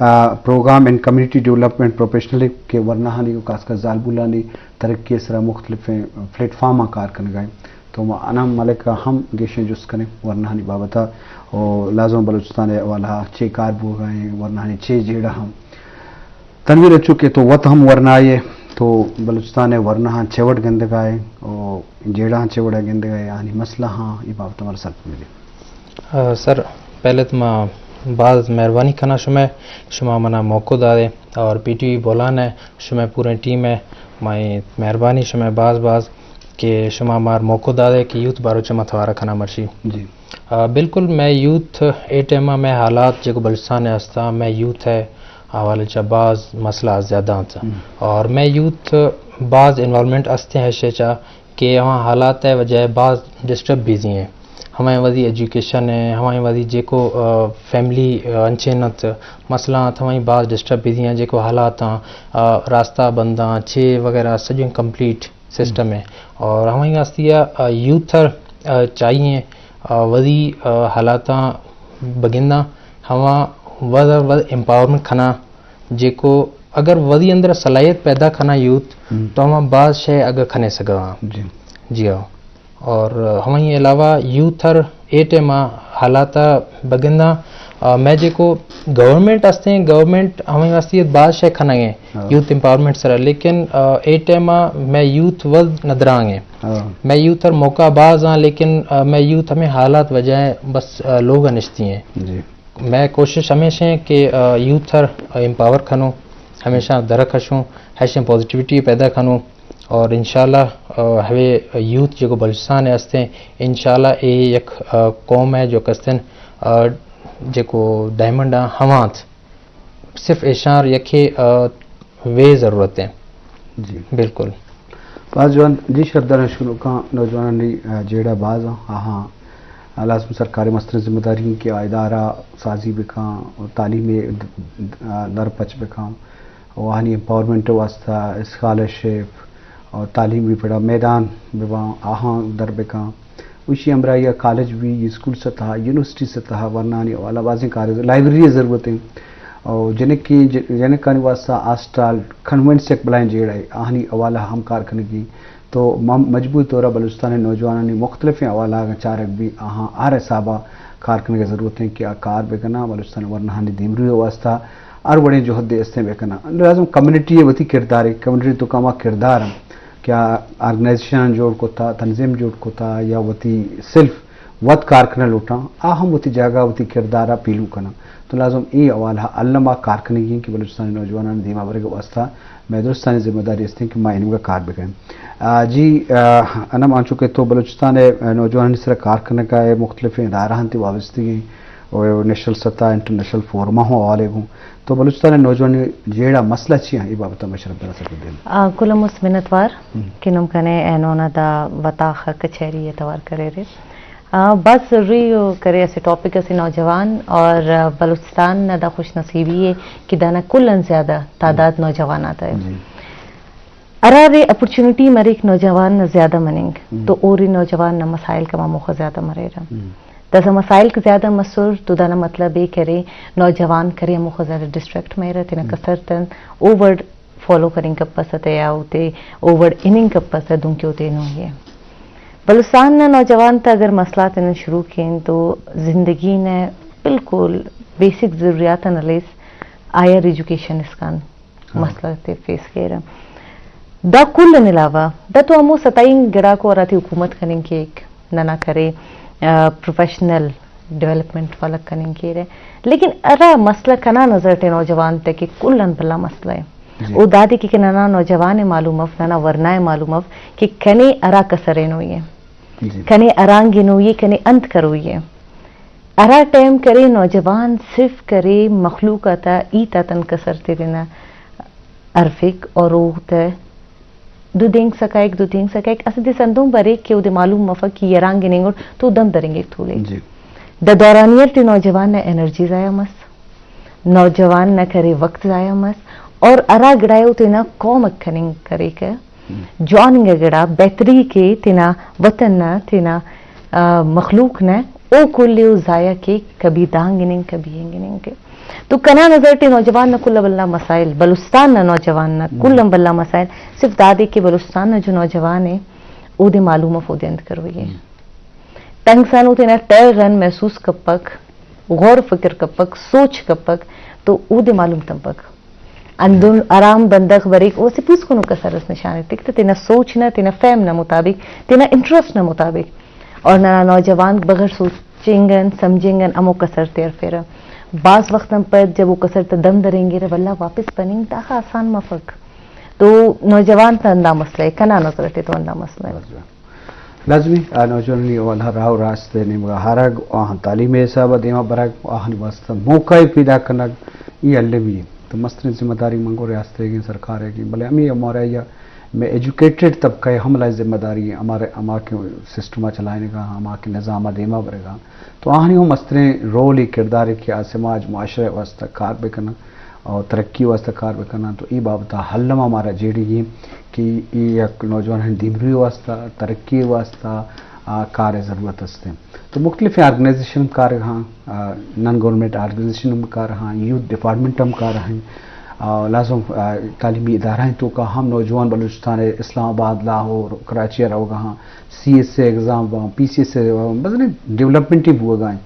A, program and community development professional کہ ورناہانی و خاص کر زالبولانی ترقی ءِ سرا مختلفیں پلیٹ فارماں کار کنگا ایں۔ تو ما انعام ملک ءَ ہم گیشیں جست کنیں ورناہانی بابت ءَ، و لازم بلوچستان ءِ حوالہ ءَ چے کار بوگا ایں، ورناہانی چے جیڑہ ہم۔ تنویر، اچو کہ تو وت ہم ورنائے، تو بلوچستان ءِ ورناہاں چے وڑ گندگا ئے و جیڑہاں چے وڑا گندگا ئے، آہانی مسئلہ ہاں، اے بابت ءَ مارا سرپد بدے۔ آ، سر، پہلے تو ما باز مہربانی کناں شمئے، شما منا موقع دادے اور پی ٹی وی بولان ءِ، شمئے پوریں ٹیم ءِ، مئے مہربانی شمئے باز باز کہ شما مار موقع دادے کہ یوتھ بارو چہ ما توارا کناں مرشی۔ جی۔ آ، بالکل، مئے یوتھ اے ٹائم ءَ مئے حالات جیکو بلوچستان ءَ ہستا، مئے یوتھ ءِ حوالے چہ باز مسئلہ زیادہ انت۔ ہم۔ اور مئے یوتھ باز انوالومنٹ ہستے ہیں ایشی چہ کہ ہما حالات ءِ وجہ ءَ باز ڈسٹرب بیزی ہیں۔ ہمائیں وزی ایجوکیشن ءِ، ہمائیں وزی جیکو، آ، فیملی، آ، انچین انت، مسئلہ انت، ہمائیں باز ڈسٹرب بیزی ہیں، جیکو حالات آں، آ، راستہ بنداں، چے وغیرہ سجیں کمپلیٹ سسٹم ءِ۔ اور ہمائیں واسطے آ، یوتھ ءَ، آ، چاہیے، آ، وزی، آ، حالاتاں بگنداں، ہما وز وز امپاورمنٹ کناں، جیکو اگر وزی اندر صلاحیت پیدا کناں یوتھ، ہم۔ تو ہما باز شے اگہ کھنے سگا۔ جی۔ جی ہاں۔ اور ہمیں علاوہ یوتھ ہر اے ٹائم حالات بگنداں، آ، میں جیکو گورنمنٹ ہستیں، گورنمنٹ ہمیں واسطے باز شے کھنگ ہیں ہاں۔ یوتھ امپاورمنٹ سرا، لیکن، آ، اے ٹائم میں یوتھ وز ندرانگ ہیں۔ ہاں۔ میں یوتھ ہر موقع باز ہاں، لیکن، آ، میں یوتھ ہمیں حالات وجہ ہیں، بس، آ، لوگ نشتی ہیں۔ جی۔ میں کوشش ہمیش ہیں کہ، آ، یوتھ ہر امپاور کھنوں، ہمیشہ درکشوں، ہمیشہ پازیٹیوٹی پیدا کھنوں، اور انشاءاللہ، آ، ہوے یوتھ جیکو بلوچستان ءَ ہستیں، انشاءاللہ اے یک، آ، قوم ہے جو کستن، آ، جیکو ڈائمنڈ آں ہمانت، صرف ایشار یکے، آ، وے ضرورت ہیں۔ جی۔ بالکل۔ باز جوان، جی شردر شنوکاں نوجوانانی، آ، جیڑہ باز آں، آہاں، آ، لازم سرکار مستر ذمہ داری ہیں کہ آ ادارہ سازی بکاں، تعلیم، آ، در پچ بکاں، و آہانی امپاورمنٹ واسطہ اسکالرشپ اور تعلیم بھی پڑا میدان بباں، آہاں در بکاں۔ وشی ہمراہی کالج بھی، اسکول سطح، یونیورسٹی سطح، ورنانی والا بازیں کار، لائبریری ضرورت ہیں۔ اور جنکی، جنکانی واسطہ ہاسٹل، کنونٹس یک بلائیں جیڑہ ہے، آہانی حوالہ ہم کار کنگی۔ تو مم-، مجبور طور بلوچستان نوجوانانی مختلف حوالہ اگاں چارگ بھی، آہاں ہر حسابہ کار کنگی ضرورت ہیں کہ آ کار بکناں، بلوچستان ورنہانی دیمروی واسطہ ہر وڑیں جہد دے استیں بکناں۔ لازم کمیونٹی ءِ وتی کردار ہے، کمیونٹی تو کما کردار ہیں کہ آ آرگنائزیشن جوڑ کتا، تنظیم جوڑ کتا یا وتی سیلف وت کار کنگ لوٹاں، آ ہم وتی جاگہ وتی کردار ءَ پیلو کناں۔ تو لازم اے حوالہ الما کار کنگی ہیں کہ بلوچستانی نوجوانان دیما برگ واسطہ مئے درستانی ذمہ داری استیں کہ ما انگا کار بکنیں۔ آ، جی، آ، انم آنچو کہ تو بلوچستان ءِ نوجوانانی سرا کار کنگا ہے، مختلف ادارہ انت وابستگی ہیں، اور نیشنل سطح، انٹرنیشنل فورما ہوں حوالے گوں۔ تو بلوچستان ءِ نوجوانانی جیڑہ مسئلہ چی ہیں؟ اے بابت میں شرف درا سکتے ہیں۔ آ، کل مست منتوار ہم۔ کہ نم کنے اینون دا وتاخ کچہری توار کرے رے۔ آ، بس ضروری ہو کرے اسے ٹاپک اسے نوجوان اور، آ، بلوچستان نا دا خوش نصیبی ہے کہ دانا کل ان زیادہ تعداد ہم۔ نوجوان آتا ہے۔ جی۔ ہرا رے اپرچونٹی مریک نوجوان نا زیادہ مننگ، ہم۔ تو اوری نوجوان نا مسائل کما موخہ زیادہ مریرہ۔ ہم۔ داسہ مسائل کہ زیادہ مسر تو دانا مطلب اے کرے نوجوان کرے ہموخہ زیادہ ڈسٹریکٹ مریرہ، تینا ہم۔ کسر تن اوور فالو کننگ کپسہ تے یا اوتے اوور اننگ کپسہ دنکہ اوتے نوہی ہے۔ بلوچستان نا نوجوان تا اگر مسئلہ تینا شروع کین تو زندگی نا بالکل بیسک ضروریات نا لیس ہائر ایجوکیشن اسکان ہاں۔ مسئلہ تے فیس کیرہ۔ دا کل آن علاوہ دا تو ہمو ستائیں گڑاکو ہراتے حکومت کننگ کیک، ننا کرے، آ، پروفیشنل ڈیولپمنٹ والا کننگ کیرہ۔ لیکن ہرا مسئلہ کنا نظر ٹی نوجوان تے کہ کل آن بھلا مسئلہ ہے۔ جی۔ او دادے کہ، کہ ننا نوجوان ء معلوم اف، ننا ورنا ء معلوم اف کہ کنے ہرا کسر اینوئی ہے۔ جی۔ کنے ہرانگ اینوئی ہے، کنے انت کروئی ہے۔ ہرا ٹائم کرے نوجوان صرف کرے مخلوق آتا ہیت آتن کسر تیرنا ارفک اور اوتے دو دینگ سکائک، دو دینگ سکائک، اسہ دے سندون بریک کہ اودے معلوم مفک کہ ای ہرانگ اننگٹ تو دم درنگک تولے۔ جی۔ دا دورانیت ٹی نوجوان نا انرجی ضائع مس، نوجوان نا کرے وقت ضائع مس، اور ہرا گڑائے او تینا قوم اک کننگ کریکہ۔ جوان انگا گڑا بہتری کے تینا وطن نا، تینا، آ، مخلوق نا، او کل ء او ضائع کے، کبھی دانگ اننگ، کبھی اینگ اننگ کے۔ تو کنا نظر ٹی نوجوان نا کل بلا مسائل، بلوچستان نا نوجوان نا کل بلا مسائل صرف دادے کہ بلوچستان نا جو نوجوان ہے، او دے معلوم اف، او دے اند کروئی ہے۔ تنگ سانو تینا ٹیغ ان محسوس کپک، غور فکر کپک، سوچ کپک، تو او دے معلوم تمپک۔ اندن آرام بندغ بریک، او سے پوس کنو کسر اس نشان ایتک، تہ تینا سوچ نا، تینا فہم نا مطابق، تینا انٹرسٹ نا مطابق۔ اور ننا نوجوان بغیر سوچنگ ان، سمجھنگ ان، ہمو کسر تے ہرفیرہ۔ باز وخت آن پد جب او کسر تہ دم درینگرہ، ولدا واپس پننگ داخہ آسان مفک۔ تو نوجوان تا ہندا مسئلہ ء، کنا نظر ٹی تو ہندا مسئلہ ء۔ لازمی آ نوجوانانی اولا راہ و راست ء نیمگا آرگ و آہان تعلیم ء حساب ء دیما برگ و آہانی واسطہ موقع ء پیدا کنگ، ای المی انت۔ تو مسترین ذمہ داری منگو ریاست ء گیں، سرکار ء گیں، بلے ہمے ہمارا یا مئے ایجوکیٹڈ طبقہ ء ہم لائے ذمہ داری ہمارے ہما کہ سسٹم ء چلائینگا، ہما کہ نظام ء دیما برگا۔ تو آہانی ہم مستریں رول ء کردار ء کہ آ سماج معاشرہ ء واسطہ کار بکنن اور ترقی ء واسطہ کار بکنن، تو ای بابت ء الما مارا جیڑی گی کہ ای یک نوجوانانی دیمروی ء واسطہ، ترقی ء واسطہ آ کار ء ضرورت است۔ تو مختلف آرگنائزیشن ہم کار ہاں، آ، نان گورنمنٹ آرگنائزیشن ہم کار ہاں، یوتھ ڈپارٹمنٹ ہم کار ہیں، آ، لازم، آ، تعلیمی ادارہ ہیں تو کا ہم نوجوان بلوچستان ء اسلام آباد، لاہور، کراچی ء روگا ہاں، سی ایس اے ایگزام باں، پی سی ایس اے باں، بزنیں ڈیولپمنٹ ہی بوگا ہیں۔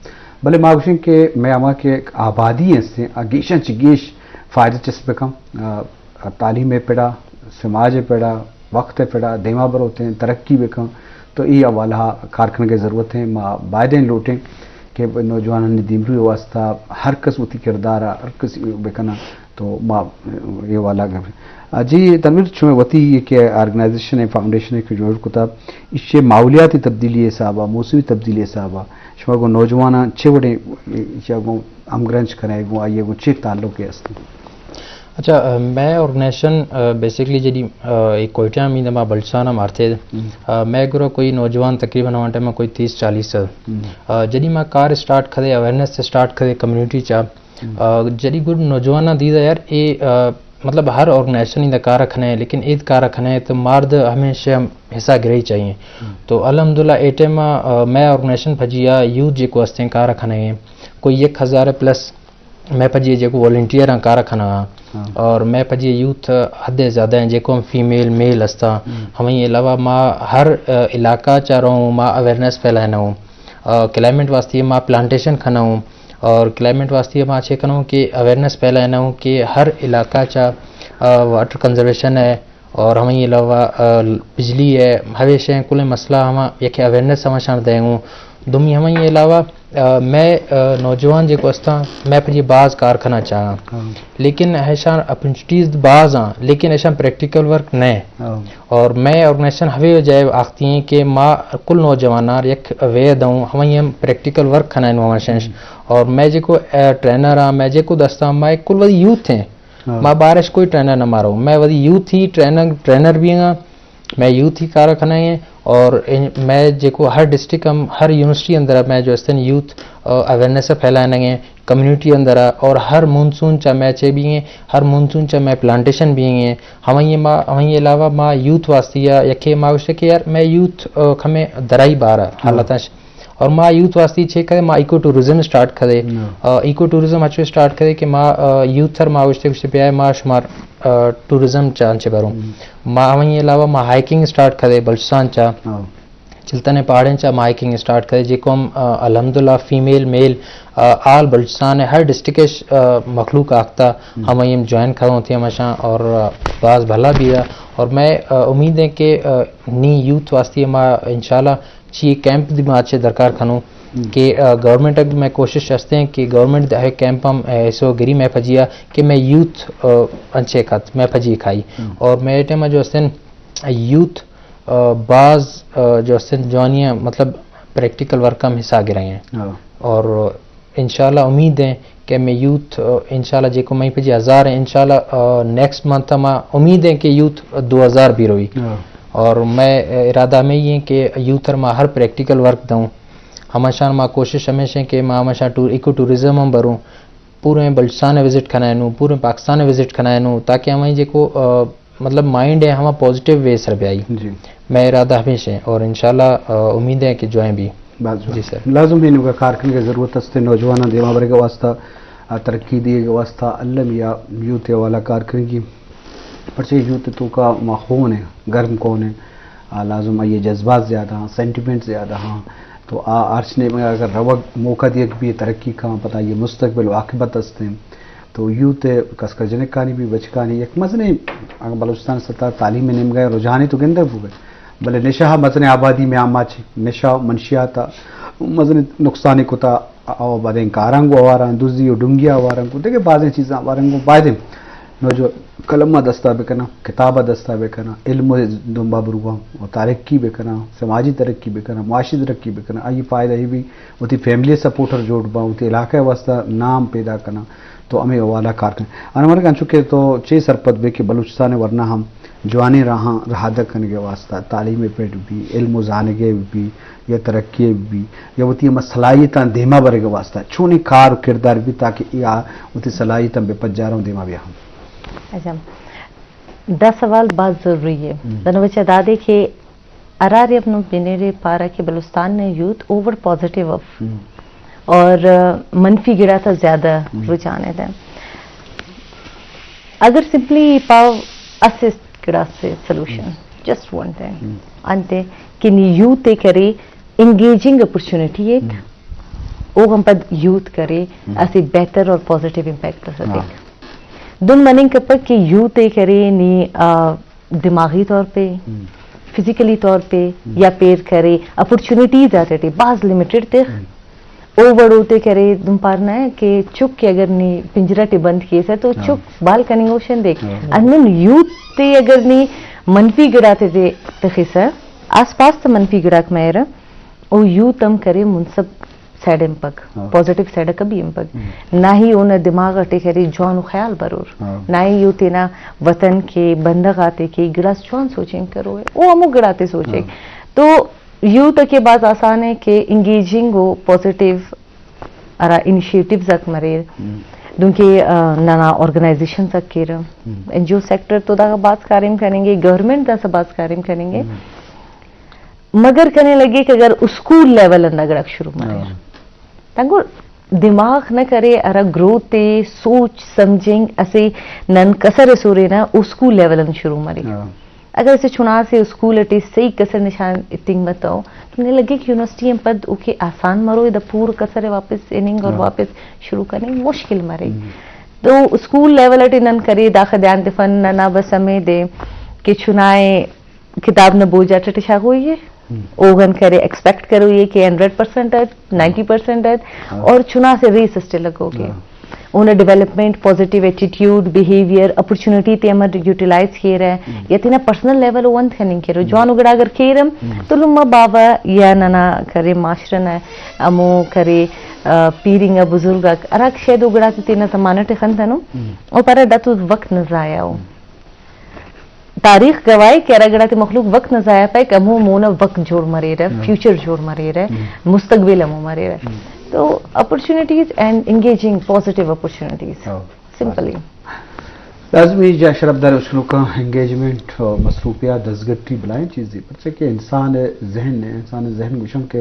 بلے ما گوشیں کہ مئے ہما کہ آبادی ہیں، آ گیشاں چہ گیش فائدہ چست بکن، آ، تعلیم ء پڑا، سماج ء پڑا، وقت ء پڑا دیما بروتیں، ترقی بکن، تو ای حوالہ ء کار کنگ ء ضرورت ہیں۔ ما بایدیں لوٹیں کہ نوجوانانی دیمروی ء واسطہ ہر کس وتی کردار ء ہر کس بکناں، تو ما ای حوالہ ء گپ۔ آ، جی تنویر، شمئے وتی کہ آرگنائزیشن ء فاؤنڈیشن ء کہ جوڑ کتا، ایشی ماحولیاتی تبدیلی ء حساب ء، موسمی تبدیلی ء حساب ء، شما گوں نوجواناں چے وڑیں، یا گوں ہمگرنچ کنئے، گوں آئی ء گوں چے تعلق ء است؟ اچھا، آ، مئے آرگنائزیشن، آ، بیسیکلی جدی، آ، اے کوئٹہ ء ہمیندا ما بلوچستان ء مارتیں۔ ہم۔ آ، مئے گورا کوئی نوجوان تقریباً ہما ٹائم ء کوئی تیس چالیس ء۔ ہم۔ آ، جدی ما کار اسٹارٹ کھدے، اویئرنس اسٹارٹ کھدے کمیونٹی چا۔ ہم۔ آ، جدی گڈ نوجواناں دیدا یار، اے، آ، مطلب ہر آرگنائزیشن ایندا کار کھنے، لیکن اید کار کھنے تو مارد ہمیشہ حصہ گرئی چاہیے۔ ہم۔ تو الحمدللہ اے ٹائم، آ، مئے آرگنائزیشن پجیا یوتھ جے کو استیں کار کھنے، کوئی یک ہزار پلس مئے پجی جیکو والنٹیئر آں کار کنگا۔ ہاں۔ اور مئے پجی یوتھ حد زیادہ ہیں، جیکو ہم فیمیل، میل ہستا۔ ہم۔ ہمیں علاوہ ما ہر، آ، علاقہ چا رہوں، ما اویئرنس پھیلائے نہ ہوں۔ آ، کلائمیٹ واسطے ما پلانٹیشن کھنا ہوں۔ اور کلائمیٹ واسطے ما چے کنوں کہ اویئرنس پھیلائے نہ ہوں کہ ہر علاقہ چا، آ، واٹر کنزرویشن ہے، اور ہمیں علاوہ، آ، بجلی ہے، ہوے شے کلیں مسئلہ ہما یک اویئرنس ہما شان دے ہوں۔ دومی ہمیں علاوہ، آ، مئے، آ، نوجوان جے کو استاں، مئے پجی باز کار کھنا چاہاں۔ ہاں۔ لیکن ایشان اپرچونیٹیز باز آں، لیکن ایشان پریکٹیکل ورک نہ۔ ہاں۔ اور مئے آرگنائزیشن ہوے وجہ آختی ہیں کہ ما کل نوجواناں یک وے دوں، ہمیں ہم پریکٹیکل ورک کھنا ہے نو ہمیں شش۔ ہم۔ اور مئے جے کو، آ، ٹرینر آں، مئے جے کو دستاں، مئے کل وہی یوتھ ہیں۔ ہاں۔ ما بارش کوئی ٹرینر نہ مارو۔ مئے وتی یوتھ ہی ٹرینر، ٹرینر بھی ہیں۔ مئے یوتھ ہی کار کھنا ہے اور ان، مئے جے کو ہر ڈسٹرکٹ ہم، ہر یونیورسٹی اندر مئے جو استن یوتھ، آ، اویئرنس پھیلائے نہ ہیں کمیونٹی اندر اور ہر مونسون چا مئے چے بھی ہیں، ہر مونسون چا مئے پلانٹیشن بھی ہیں۔ ہمیں ما، ہمیں علاوہ ما یوتھ واسطے یا یکے ما گوشتے کہ یار مئے یوتھ، آ، کھمیں درائی بار حالتاں۔ اور ما یوتھ واسطے چے کرے، ما ایکو ٹورازم اسٹارٹ کرے۔ ہاں۔ آ، ایکو ٹورازم اچو اسٹارٹ کرے کہ ما، آ، یوتھ سر ما گوشتے گوشتے پیا ما شمار، آ، ٹورازم چان چے بروں۔ ہم۔ ما ہمیں علاوہ ما ہائیکنگ اسٹارٹ کرے بلوچستان چا۔ ہاں۔ چلتنے پہاڑیں چا ما ہائیکنگ اسٹارٹ کرے، جے کو ہم، آ، الحمدللہ فیمیل، میل، آ، آل بلوچستان ہے، ہر ڈسٹرکٹ اش، آ، مخلوق آختا، ہم۔ ہمیں ہم جوائن کروں تھے ہمیشہ اور، آ، باز بھلا بھی ہے۔ اور مئے، آ، امید ہے کہ، آ، نی یوتھ واسطے ما انشاءاللہ چی کیمپ دی ما چے درکار کھنوں ہم۔ کہ، آ، گورنمنٹ اگ مئے کوشش ہستے ہیں کہ گورنمنٹ دے کیمپ ہم، آ، ایسو گری مئے پجیا کہ مئے یوتھ، آ، انچے کت مئے پجی کھائی۔ ہم۔ اور مئے ٹائم جو ہستن یوتھ، آ، باز، آ، جو ہستن جوانی ہیں، مطلب پریکٹیکل ورک ہم حصہ گرے ہیں۔ ہاں۔ اور انشاءاللہ امید ہیں کہ مئے یوتھ، آ، انشاءاللہ جے کو مئے پجی ہزار ہیں، انشاءاللہ، آ، نیکسٹ منتھ ما امید ہیں کہ یوتھ دو ہزار بھی روی۔ ہاں۔ اور مئے، آ، ارادہ ہمیں یہ ہیں کہ یوتھ ہر ما ہر پریکٹیکل ورک دوں۔ ہمشان ما کوشش ہمیش ہیں کہ ما ہمشان ٹور، ایکو ٹورازم ہم بروں۔ پورے بلوچستان وزٹ کھنائے نوں، پورے پاکستان وزٹ کھنائے نوں، تاکہ ہمیں جے کو، آ، مطلب مائنڈ ہے ہما پازیٹیو وے سر بیائی۔ جی۔ مئے ارادہ ہمیش ہیں اور انشاءاللہ، آ، امید ہے کہ جوائیں بھی۔ باز جوان۔ جی سر۔ لازم ہے نوکا کار کنگ ضرورت است نوجواناں دیما برگ واسطہ۔ ترقی دیگ واسطہ الم یا یوتھ ءِ حوالہ کار کنگی، پرچہ یوتھ ءِ توکا ما خون ءِ گرم کون ءِ، آ، لازم آئی ءِ جذبات زیادہ ہاں، سینٹیمنٹس زیادہ ہاں، تو آ ہرچ نیمگا اگر روگ موقع دیگ بی ترقی کاں، پدا آئی ءِ مستقبل و عاقبت است ہیں۔ تو یوتھ ءِ کسکا جنکانی بی، بچکانی یک مزنیں، اگر بلوچستان سطح تعلیم نیمگا رجحانے تو گندگ بوگئے، بلے نشہ مزنیں آبادی میں آماچ، نشہ منشیات مزنیں نقصان کتا، او بدیں کاراں گوں آواراں، دزی و ڈنگی آواراں گوں، دگہ بازیں چیزاں آواراں گوں، باید نوجوان قلم ءَ دستا بکناں، کتاب ءَ دستا بکناں، علم ءِ دنبا برواں و ترقی بکناں، سماجی ترقی بکناں، معاشی ترقی بکناں، آئی فائدہ ہی بی، وتی فیملی سپورٹر جوڑ باں، وتی علاقہ ءِ واسطہ نام پیدا کناں، تو ہمے حوالہ کار کناں۔ انور، انچو کہ تو چے سرپد بے کہ بلوچستان ءِ ورنا ہم جوانیں راہاں رہادگ کنگ ءِ واسطہ تعلیم ءِ پڑ بی، علم و زانگ ءِ بی، یا ترقی ءِ بی، یا وتی ہما صلاحیتاں دیما برگ ءِ واسطہ چونیں کار و کردار بی تاکہ آ وتی صلاحیتاں بہ پجاراں و دیما بیاہاں؟ اچھا، دا سوال باز ضروری ہے۔ ہم۔ دنو بچہ دادے کہ ہرارے اپنو بنیرے پارا کہ بلوچستان نے یوتھ اوور پازیٹیو اف ہم۔ اور، آ، منفی گڑا تا زیادہ ہم۔ رجحان ہے۔ اگر سمپلی پاو اسے گڑا سے سولوشن، ہم۔ Just one thing. ہم۔ انتے کہ نی یوتھ ءِ کرے انگیجنگ اپرچونٹی ایت، ہم۔ او ہم پد یوتھ کرے ہم۔ اسے بہتر اور پازیٹیو امپیکٹ رستے۔ ہاں۔ دن مننگ کپک کہ یوتھ ءِ کرے نی، آ، دماغی طور پہ، ہم۔ فزیکلی طور پہ ہم۔ یا پیر کرے اپرچونٹیز آتے ٹی باز لمیٹڈ تے۔ ہم۔ او وڑو تے کرے دم پار نہ کہ چک کہ اگر نی پنجرہ ٹی بند کیسا تو ہاں۔ چک بال کننگ اوشن دیکھ۔ ہاں۔ انن یوتھ تے اگر نی منفی گڑا تے تے تخیسا، آس پاس تے منفی گڑاک مہر، او یوتھ ہم کرے منصب سائیڈ امپک، ہاں۔ پازیٹیو سائیڈ کبھی امپک۔ ہم۔ نہ ہی اونا دماغ اٹے کرے جوان و خیال برور۔ ہاں۔ نہ ہی یو تینا وطن کے بندغ آتے کے گڑاس جوان سوچیں کرو ہے۔ او ہمو گڑاتے سوچے۔ ہاں۔ تو یوتھ کے باز آسان ہے کہ انگیجنگ و پازیٹیو ارا انیشیٹیوز اک مریر۔ ہم۔ دونکہ، آ، ننا آرگنائزیشنز اک کیرہ۔ ہم۔ این جی او سیکٹر تو دا باز کاریم کنیں گے، گورنمنٹ دا سا باز کاریم کنیں گے۔ ہم۔ مگر کنے لگے کہ اگر اسکول لیول اندا گڑاک شروع مرے، ہاں۔ تنگو دماغ نہ کرے، ارا گروتھ تے سوچ سمجھنگ اسے نن کسر سورے نا اسکول لیول ان شروع مرے۔ ہاں۔ اگر اسے چنا سے اسکول اٹی صحیح کسر نشان اتنگ متو، تو نے لگے کہ یونیورسٹی ہم پد اوکے آسان مرو، دا پور کسر واپس اننگ اور ہاں۔ واپس شروع کرنے مشکل مرے۔ ہم۔ تو اسکول لیول اٹی نن کرے داخہ دھیان دفن ننا بس ہمیں دے کہ چنائے کتاب نا بوجھ اٹ اٹ شاغوئی ہے۔ ہم۔ اوغن کرے ایکسپیکٹ کروئی ہے کہ ہنڈریڈ پرسینٹ ات، نائنٹی پرسینٹ ات، ہاں۔ اور چنا سے ریس اسٹے لگو گے۔ ہاں۔ اونا development, positive attitude, behaviour, opportunity تے امر یوٹیلائز کیرہ، ہم۔ یا تینا پرسنل لیول وند کننگ کیرہ۔ ہم۔ جوان گڑا اگر کیرم، ہم۔ تو لما بابا یا ننا کرے معاشرہ نا امو کرے، آ، پیرنگ بزرگ اک، ہراک شاید او گڑا تے تینا زمانہ ٹے خنتنو، ہم۔ او پارا دا تو وقت نہ ضائع ہو۔ ہم۔ تاریخ گواہ کہ ہرا گڑاتے مخلوق وقت نہ ضائع پائک، ہمو مونا وقت جوڑ مریرہ، ہم۔ فیوچر جوڑ مریرہ، ہم۔ مستقبل ہمو مریرہ۔ ہم۔ تو opportunities and engaging positive opportunities. ہاں۔ سمپلی۔ لازمی جا شرف دار اشکنوکا انگیجمنٹ و مصروفیات دزگٹی بلائیں چیزی، پرچہ کہ انسان ذہن ہے، انسان ذہن گوشن کہ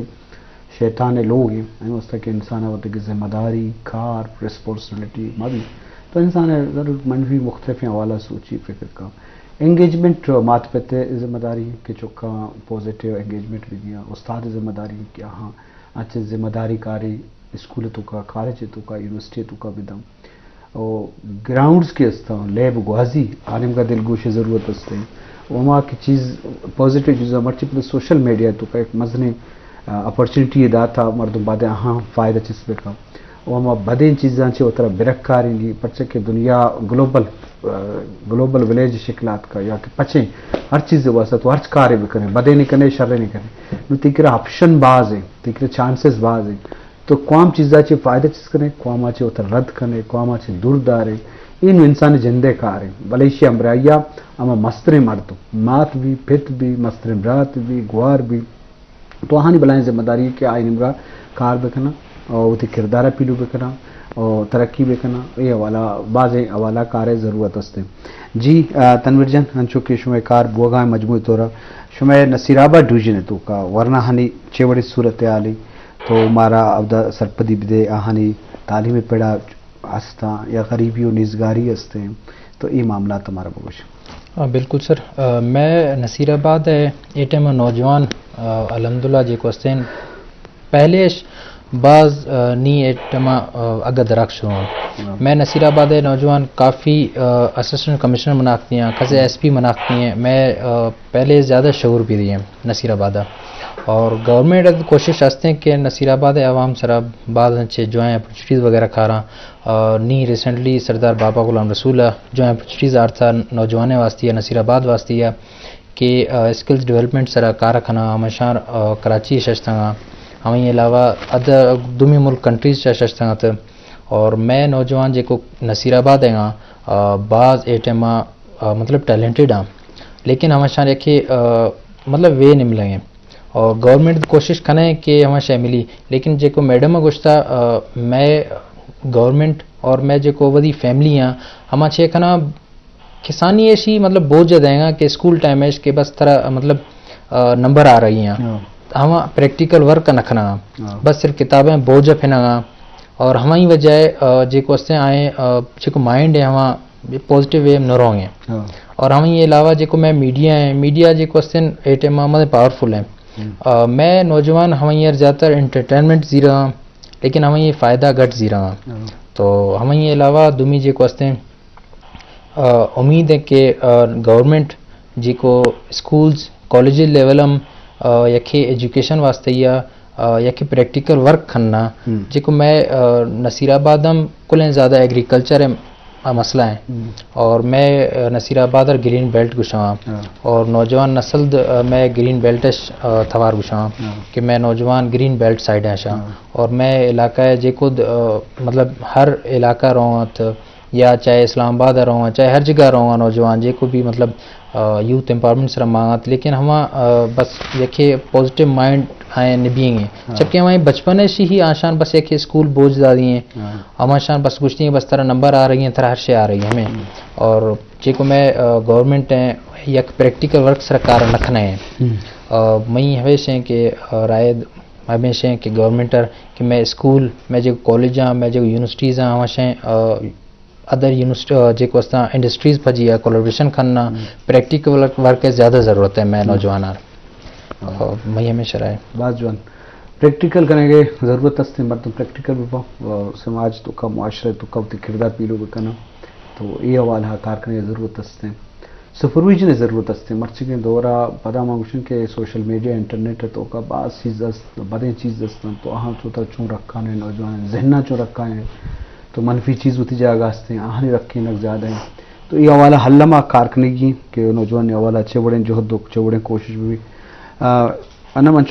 شیطان ءِ لوگ ایں، ہمے واسطہ کہ انسان ءَ وتی کہ ذمہ داری، کار، ریسپانسبلٹی ما بی، تو انسان ءَ ضرور منفی مختلفیں حوالہ سوچی فکر کن۔ انگیجمنٹ مات پت ءِ ذمہ داری ایں کہ چکاں پازیٹیو انگیجمنٹ بہ دیاں، استاد ءِ ذمہ داری ایں کہ آہاں انچیں ذمہ داری کاری اسکول ءِ توکا، کالج ءِ توکا، یونیورسٹی ءِ توکا بداں۔ و گراؤنڈز کہ استاں، لیب گوازی، آ نیمگا دلگوش ءِ ضرورت است ایں۔ و ہما کہ چیز، پازیٹیو چیزاں، مرچی پدا سوشل میڈیا ءِ توکا یک مزنیں، آ، اپرچونٹی یے داتا، مردم بادیں آہاں فائدہ چست بکن۔ و ہما بدیں چیزاں چہ وترا برکارینگی، پرچہ کہ دنیا گلوبل، آ، گلوبل ولیج شکل آتکا یا کہ پچیں ہر چیز واسطہ تو ہرچ کارے بکنے، بدے نہ کنے، شرے نہ کنے۔ نو تئی کرا آپشن باز ایں، تئی کرا چانسز باز ایں۔ تو کوام چیزا چہ فائدہ چست کنے، کوام ءَ چہ وترا رد کنے، کوام ءَ چہ دور دارے، اے نوں انسان ءِ جند ءِ کار ایں۔ بلے ایشی ءِ ہمراہی ءَ ہما مستریں مردم، مات بی، پت بی، مستریں برات بی، گوار بی، تو آہانی بلائیں ذمہ داری ایں کہ آئی نیمگا کار بکناں، اور وتی کردار ءَ پیلو بکناں، اور ترقی بکناں۔ اے حوالہ، بازیں حوالہ کار ءِ ضرورت است ایں۔ جی، آ، تنویر جان، انچو کہ شمئے کار بوگا ایں مجموعی طور ءَ، شمئے نصیر آباد ڈویژن ءِ توکا ورناہانی چے وڑیں صورتحال ایں؟ تو مارا اودا سرپدی بدے، آہانی تعلیم ءِ پڑا ہستاں یا غریبی و نیزگاری ہستیں، تو اے معاملات ہمارا بگوش۔ آ، بالکل سر، آ، میں نصیر آباد ہے، اے ٹائم نوجوان، آ، الحمدللہ جے کو ہستیں، پہلے اش باز، آ، نی اے ٹائم، آ، اگہ درک شروع ہوں۔ میں نصیر آباد ہے نوجوان کافی، آ، اسسٹنٹ کمشنر مناختی ہیں، کسے ایس پی مناختی ہیں، میں، آ، پہلے زیادہ شعور بھی رہی ہیں نصیر آباد۔ اور گورنمنٹ اد کوشش ہستیں کہ نصیر آباد عوام سرا بعض انچے جوائیں اپرچونیٹیز وغیرہ کھاراں، آ، نی ریسنٹلی سردار بابا غلام رسول ء جوائیں اپرچونیٹیز آرتا نوجوانیں واسطے ء نصیر آباد واسطے ء کہ، آ، اسکلز ڈیولپمنٹ سرا کار کناں، ہمشان، آ، کراچی ششتگاں، ہمیں علاوہ اد دومی ملک کنٹریز چا ششتگاں تہ۔ اور میں نوجوان جے کو نصیر آباد ہیں، آ، باز اے ٹائم، آ، مطلب ٹیلنٹڈ ہیں، لیکن ہمشان یکے، آ، مطلب وے نملیں۔ اور گورنمنٹ کوشش کنے کہ ہما شے ملی، لیکن جے کو میڈم گوشتا، آ، میں گورنمنٹ اور میں جے کو ودی فیملی ہیں، ہما چے کنا کسانی ایشی مطلب بوجھ دیں گا کہ اسکول ٹائم ایش کہ بس ترا مطلب، آ، نمبر آ رہی ہیں۔ ہاں۔ ہما پریکٹیکل ورک نہ کھنا۔ ہاں۔ بس صرف کتابیں بوجھ پھنا۔ اور ہمائی وجہ ہے، آ، جے کو استے آئیں، آ، جے کو مائنڈ ہے ہما پازیٹیو وے نہ رہوں گے۔ ہاں۔ اور ہمیں علاوہ جے کو میں میڈیا ہے، میڈیا جے کو استے اے ٹائم مطلب پاورفل ہے۔ آ، میں نوجوان ہمیں یار زیادہ تر انٹرٹینمنٹ زی رہا، لیکن ہمیں یہ فائدہ گھٹ زی رہا۔ ہاں۔ تو ہمیں یہ علاوہ دومی جے کو استے، آ، امید ہے کہ، آ، گورنمنٹ جے کو اسکولز، کالج لیول ہم، آ، یکے ایجوکیشن واسطے یا، آ، یکے پریکٹیکل ورک کھننا، جے کو میں، آ، نصیر آباد ہم کلیں زیادہ ایگریکلچر ہے آ مسئلہ ہیں۔ اور میں، آ، نصیر آباد اور گرین بیلٹ گشاں۔ ہاں۔ اور نوجوان نسل د-، آ، میں گرین بیلٹ اش، آ، توار گشاں کہ میں نوجوان گرین بیلٹ سائیڈ ہیں شاں۔ ہاں۔ اور میں علاقہ ہے جے کو د-، آ، مطلب ہر علاقہ رہوں ات یا چاہے اسلام آباد رہوں، چاہے ہر جگہ رہوں نوجوان جے کو بھی مطلب، آ، یوتھ امپاورمنٹ سر مانگت، لیکن ہما، آ، بس یکے پازیٹیو مائنڈ آئیں نبییں گے۔ ہاں۔ جبکہ ہمارے بچپن سے ہی آشان بس یکے اسکول بوجھ دادی ہیں۔ ہاں۔ ہم آشان بس گوشتی ہیں، بس ترا نمبر آ رہی ہیں، ترا ہر شے آ رہی ہے ہمیں۔ ہوں۔ اور جے کو میں، آ، گورنمنٹ ہیں، یک پریکٹیکل ورک سرکار نہ کھنا ہے۔ ہوں۔ آ، میں ہمیش ہیں کہ، آ، رائے ہمیش ہیں کہ گورنمنٹ کہ میں اسکول، میں جو کالج ہاں، میں جو یونیورسٹیز ہاں، ہمیش ہیں، آ، ادر یونیورسٹی، آ، جے کو استا انڈسٹریز پجی یا کولیبریشن کھننا، ہوں۔ پریکٹیکل ورک، ورک ہے زیادہ ضرورت ہے میں ہوں۔ نوجوان آر۔ ہاں۔ آ، میں ہمیش رائے۔ باز جوان۔ پریکٹیکل کنے گے ضرورت است، مردم پریکٹیکل ببا، آ، سماج تو کا، معاشرہ تو کا وتی کردار پیلو بکنا۔ تو اے حوالہ کار کنے ضرورت است۔ سپرویژن ء ضرورت است۔ مرچیگیں دور ء پدا ما گوشن کہ سوشل میڈیا، انٹرنیٹ ء توکا باز چیز است، بدیں چیز است، تو آہاں چو ترا چون رکھان ہے، نوجوان ذہن ء چون رکھان ہے، تو منفی چیز وتی جاگہ است ہیں، آہانی رکھینگ زیادہ ہیں۔ تو اے حوالہ حل ما کار کنگی کہ نوجوان حوالہ چے وڑیں جہد و چے وڑیں کوشش بھی۔ آ، انم انچو